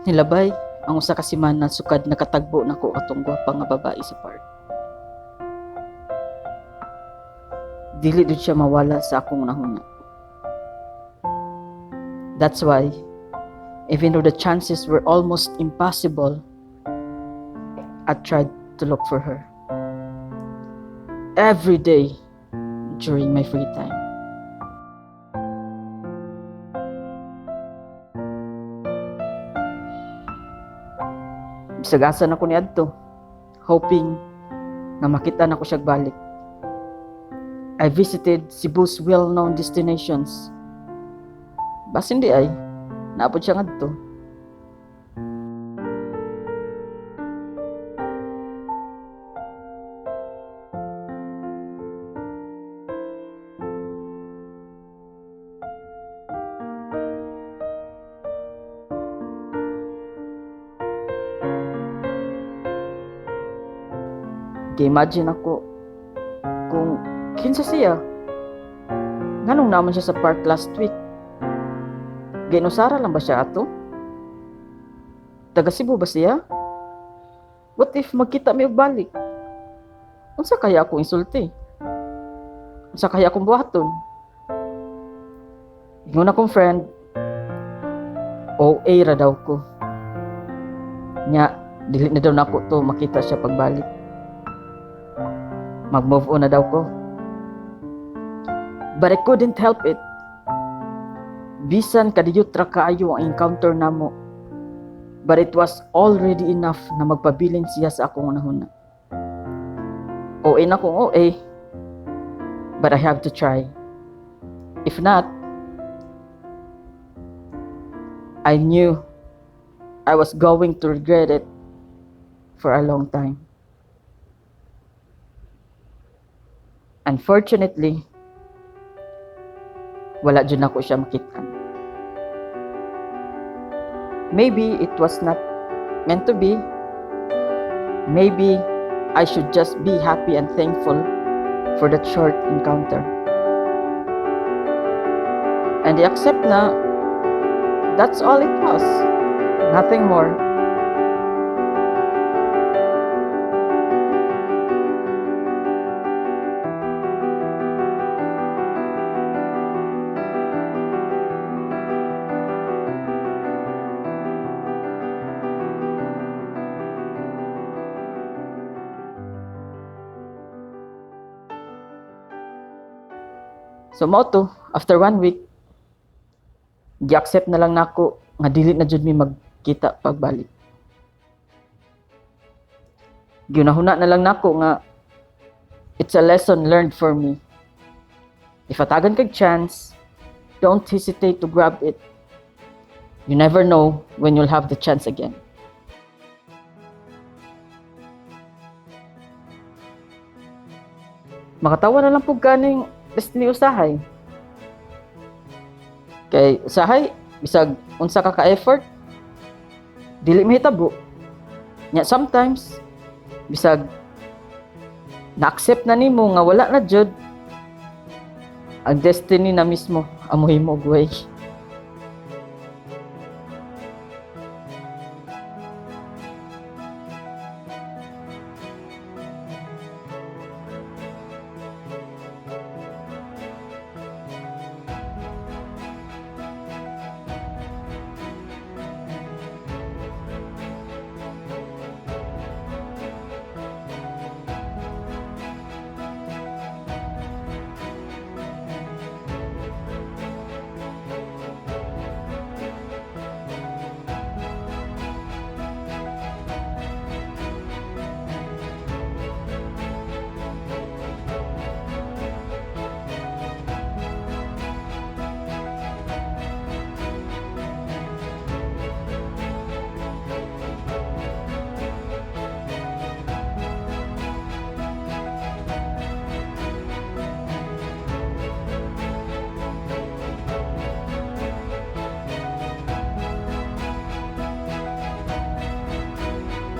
Nilabay ang usa ka semana sukad nakatagbo nako atong gwapa nga babae sa park. Dili jud siya mawala sa akong hunahuna. That's why, even though the chances were almost impossible, I tried to look for her every day during my free time. Bisag asa na ko niadto, hoping nga makita nako siya balik. I visited Cebu's well-known destinations. Basin diay, naa pod siya ngadto. Gi-imagine ako kung kinsa siya. Nganong naa man siya sa park last week? Ginusara lang ba siya ato? Taga Cebu ba siya? What if magkita mi og balik? Unsa kaya akong isulti? Unsa kaya akong buhaton? Ingon akong friend, OA ra daw ko. Nya, dili na daw nako to makita siya pagbalik. Mag-move on na daw ko. But I couldn't help it. Bisan kadiyot ra kaayo ang encounter namo. But it was already enough na magpabilin siya sa akong hunahuna. OA na kong OA. But I have to try. If not, I knew I was going to regret it for a long time. Unfortunately, wala jud nako siya makita. Maybe it was not meant to be. Maybe I should just be happy and thankful for that short encounter. And I accept na that's all it was. Nothing more. So mao to, after one week, gi-accept na lang nako nga dili na jud mi magkita pagbalik. Giunahuna na lang nako nga it's a lesson learned for me. If hatagan kag chance, don't hesitate to grab it. You never know when you'll have the chance again. Makatawa na lang pud kaning destiny usahay. Kay usahay, bisag unsa ka ka-effort, dili mahitabo. Nya sometimes, bisag na-accept na nimo nga wala na jud, ang destiny na mismo ang mohimo og way.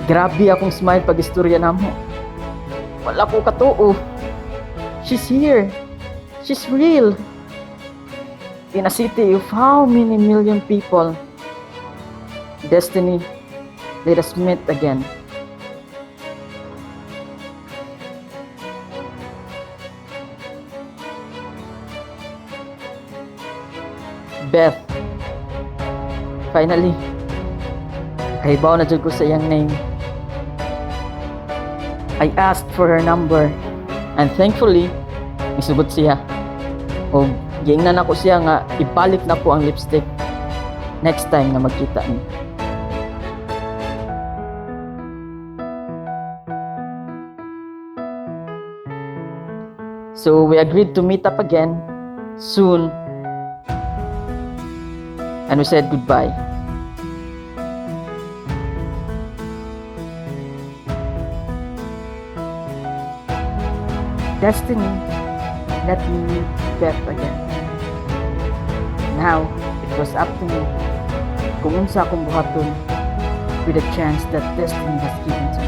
Grabe akong smile pag istorya namo. Wala ko katuo. She's here. She's real. In a city of how many million people. Destiny, let us meet again. Beth. Finally, kahibaw na jud ko sa iyang name. I asked for her number and thankfully, misugot siya. O giingnan nako siya nga ibalik nako ang lipstick next time nga magkita mi. So we agreed to meet up again soon and we said goodbye. Destiny let me meet Beth again. Now, it was up to me kung unsa akong buhaton with the chance that destiny has given to me.